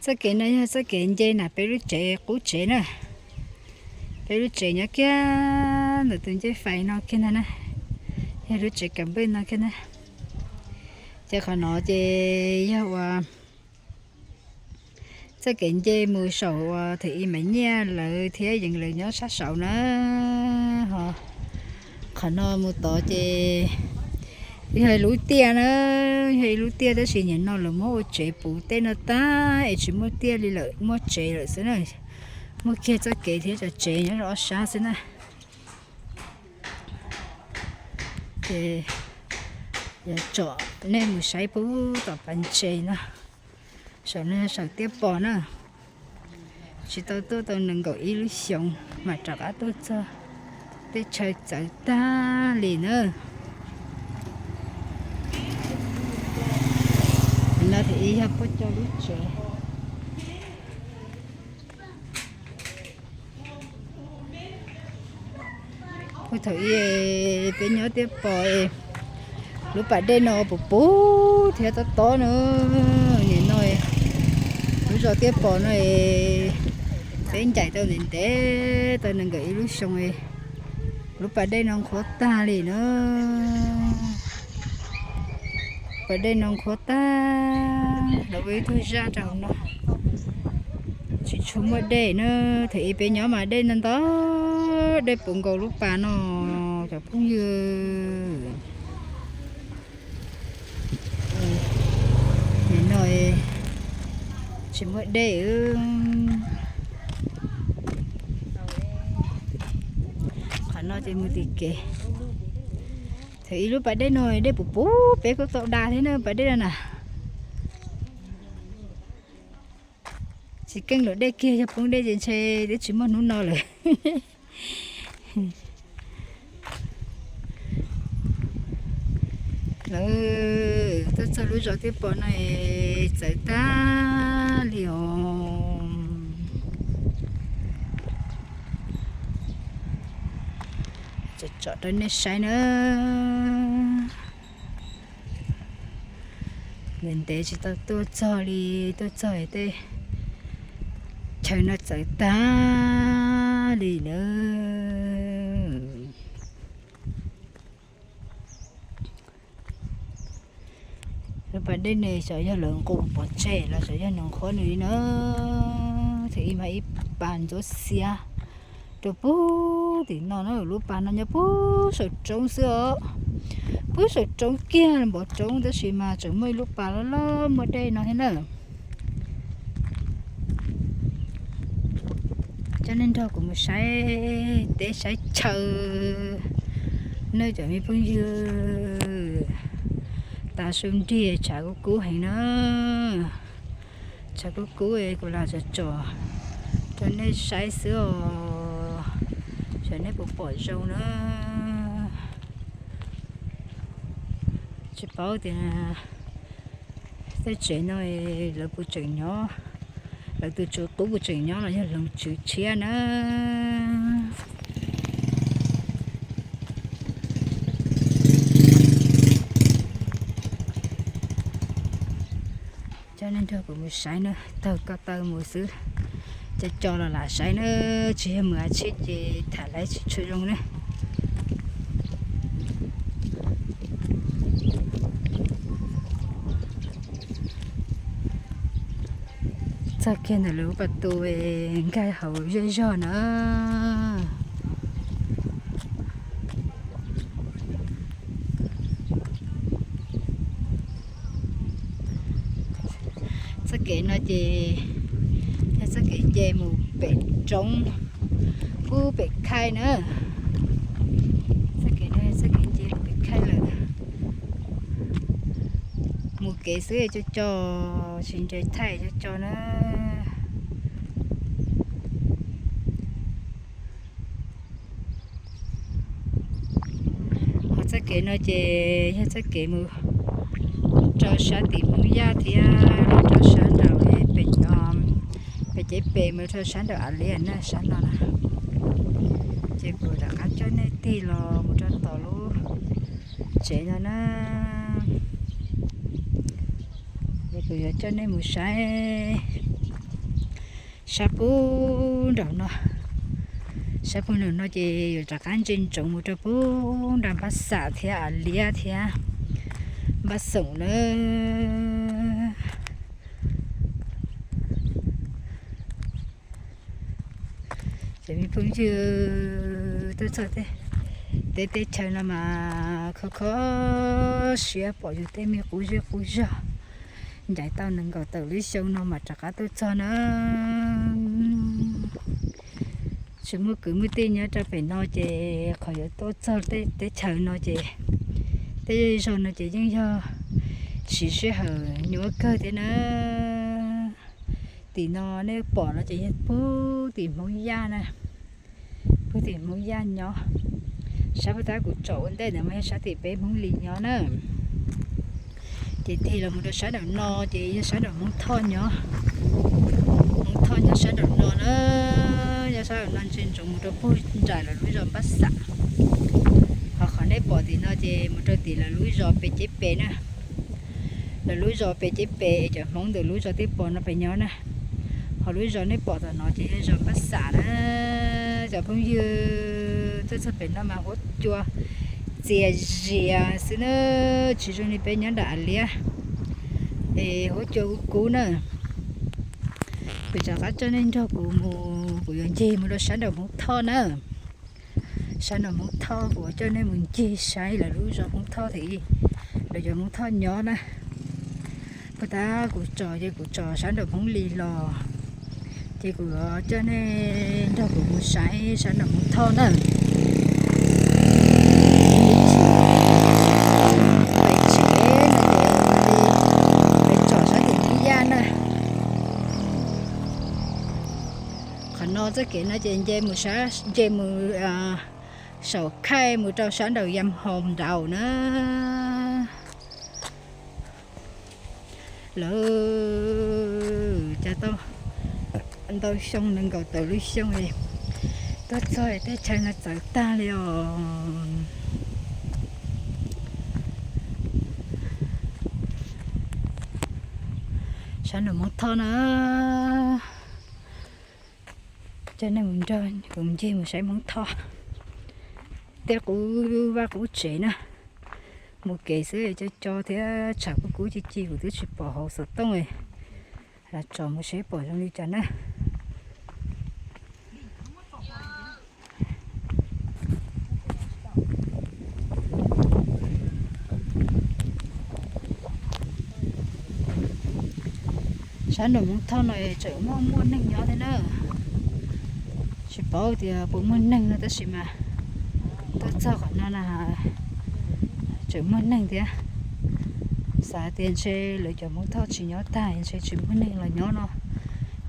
Txoj kev no yog txoj kev nce nram peb lub tsev qub tsev na. Peb lub tsev nyob kiag ntawm tus ncej fais no kiag ntag na, yog lub tsev kam npwj no kiag na. Ces qhov no ces yog uas txoj kev nce mus saum uas thaum ub Maiv Nyiaj lawv thiab Yeev lawv nyob sab saud na. Ho qhov no mus tod ces yog ib lub tiaj na, yog ib lub tiaj tab sis nim no lawv muab ua tsev puv tej no tag es tsis muaj tiaj li lawm, muaj tsev lawm xwb na. Muaj kiag txoj kev thiab cov tsev nyob rau ob sab xwb na. Ces yuav tsom nej mus saib puag tom pas ntses no, saum no saum tiaj pos na. Tsis tau tuaj tau nees nkaum ib lub xyoos mas rov qab tuaj txog, tej chaw txawv tag li na. No thaum ub yog puag cov lub tsev. Puag thaum ub peb nyob tiaj pos, lub pas dej no puv puv thiab tob tob na. Nim no lub zos tiaj pos no peb ncaim tau ntev ntev tau nees nkaum ib lub xyoo, lub pas dej no qhuav tag li na. Pas dej no qhuav tag, lawv ua ib tug zaj rau hauv no, tsis tshua muaj dej na. Thaum ub peb nyob mas dej ntau ntau, dej puv nkaus lub pas no cov phooj ywg. Nim no tsis muaj dej. Qhov no ces mus tim kev. Thaum ub lub pas dej no dej puv puv peb kuj tau da thiab na pas dej no na. Tsis keej luam dej kiag, yog poob dej ces ntshe twb tsis muaj hnub no lawm. Lawv tuaj txog lub zos tiaj pos no es txawv tag li os. Tsom tsom rau nej saib na. Ntev ntev tsis tau tuaj txog li, tuaj txog tej chaw no txawv tag li na. Lub pas dej no xyov yog lawv nqus pov tseg los xyov yog nws qhuav nws li na. Thaum ub mas ib pas ntxuav xiav rau puag tim no na, lub pas no nyob puag saum roob xwb os. Puag saum roob kiag npoo roob tab sis mas tseem muaj ib lub pas loj loj muaj dej no thiab na. Coj nej nrog kuv mus saib teb saib chaw, nej cov me phooj ywg. Tav su nrig tshav kub kub heev na. Tshav kub kub kuv lam tsom tsom rau nej saib xwb os. Xyov nej puas pom zoo na. Tsis paub tias tej tsev no lawv puas tseem nyob, lawv tus tswv qub puas tseem nyob los yog hloov tswv tshiab na. Coj nej nrog kuv mus saib na, taug ko taw mus xwb. Cov co los lam saib na, tsis yog mus a tsheb ces tham lawv tsis tshua zoo na. Txog kiag ntawm lub pas tu nkag hauv zej zog na. Txoj kev no ces yog txoj kev nce mus pem roob, pub pem khaij na. Txoj kev no txoj kev nce mus pem khaij lawm. Mus kev xwb co co, tsis nres thaij co co na. Ho txoj kev no ces yog txoj kev mus rau sab tim Hmoob Yaj thiab rau sab nraum pem, pem ces pem mus rau sab nraum av liab na sab no na. Ces kuv rov qab coj nej tig los mus rau tom lub tsev no na. Ces kuv yuav coj nej mus saib Sab pub nraum no, sab pub nraum no ces yuav rov qab ntsia ntsoov mus rau pub nram Npab Xam thiab Av Liab thiab Npab Xoom na. Ces me phooj ywg, tuaj txog tej teb chaws no mas kho kho siab pom yus tej me qub zej qub zog. Ncaim tau nees nkaum tawm lub xyoo no mas rov qab tuaj txog na. Tsis muaj kwv muaj tij nyob rau pem no ces qhov yuav tuaj txog tej teb chaws no ces tej zej zog no ces yeej yog siv sij hawm nyuaj kawg thiab na. Tim no nej pom no ces yog pug tim Hmoob Yaj na, pug tim Hmoob Yaj nyob. Sab pug tab kuv tsom ua ntej ntawd mas yog sab tim peb Hmoob Lis nyob na. Ces tig los mus rau sab nraum no ces yog sab nraum Hmoob Thoj nyob. Hmoob Thoj nyob sab nraum no na, nyob sab nraum no ntsia ntsoov mus rau pug nram lawv lub zos Npab Xam. Ho qhov nej pom tim no ces mus rau tim lawv lub zos Pes Ceb Pes na. Lawv lub zos Pes Ceb Pes es cov Hmoob ntawm lub zos twb pom no pem nyob na. Ho lub zos nej pom tom no ces yog zos Npab Xam na. Cov phooj ywg, tuaj txog pem no mas huab cua txias zias xwb na, tsis zoo li peb nyob nram Av Liab es huab cua kub kub na. Kuv rov qab coj nej nrog kuv mus, kuv yuav ncig mus rau sab nraum Hmoob Thoj na. Sab nraum Hmoob Thoj kuv coj nej mus ncig saib lawv lub zos Hmoob Thoj thiab lawv cov Hmoob Thoj nyob na. Puag ta kuv tsom ces kuv tsom sab nraum Hmoob Lis los, ces kuv coj nej nrog kuv mus saib sab nraum Hmoob Thoj na. Pais tsev no ces pais tsom sab tim Hmoob Yaj na. Qhov no txoj kev no ces nce mus, nce mus saum khaij mus rau sab nraum Yam Hoos nraud na. Lawv cas tau ntau xyoo nees nkaum tawm lub xyoo tuaj txog tej chaw no txawv tag li os. Sab nraum Hmoob Thoj na, coj nej mus nrog kuv ncig mus saib Hmoob Thoj. Tej qub vaj qub tsev na, mus kev xwb co co thiab tshav kub kub ci ci kuv twb tsis pom hauv xov tooj. Los tsom mus seb pom zoo li cas na. Sab nraum Hmoob Thoj no tseem muaj muaj neeg nyob thiab na. Tsis paub tias puas muaj neeg no tab sis mas tuaj txog qhov no na tseem muaj neeg thiab. Xav tias ntshe lawv cov Hmoob Thoj tsis nyob tag ntshe tsis muaj neeg los nyob no,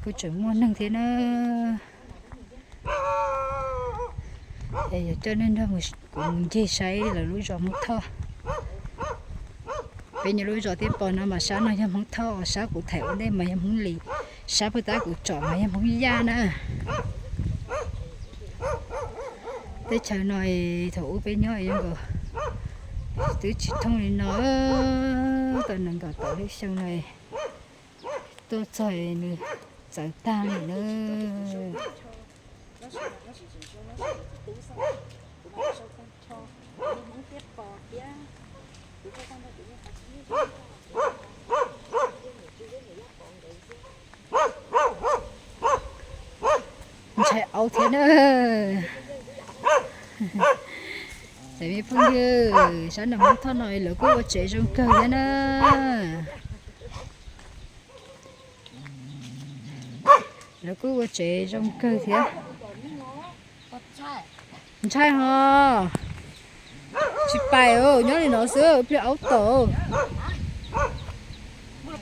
kuj tseem muaj neeg thiab na. Es yuav coj nej nrog kuv ncig saib lawv lub zos Hmoob Thoj. Peb nyob lub zos Tiaj Pos no mas sab no yog Hmoob Thoj, sab kuv thaij ua ntej mas yog Hmoob Lis, sab puag ta kuv tsom mas yog Hmoob Yaj na. Teb chaws no thaum ub peb nyob zoo nkaus twb tsis thooj li no, tau nees nkaum tawm lub xyoo no tuaj txog nws txawv tag li na. Ntshai au thiab na. Cov me phooj ywg, sab nram Hmoob Thoj no lawv kuj ua tsev zoo kawg thiab na. Lawv kuj ua tsev zoo kawg thiab. Ntshai ho. Tsis pais, nyob li no xwb pliag aub tom.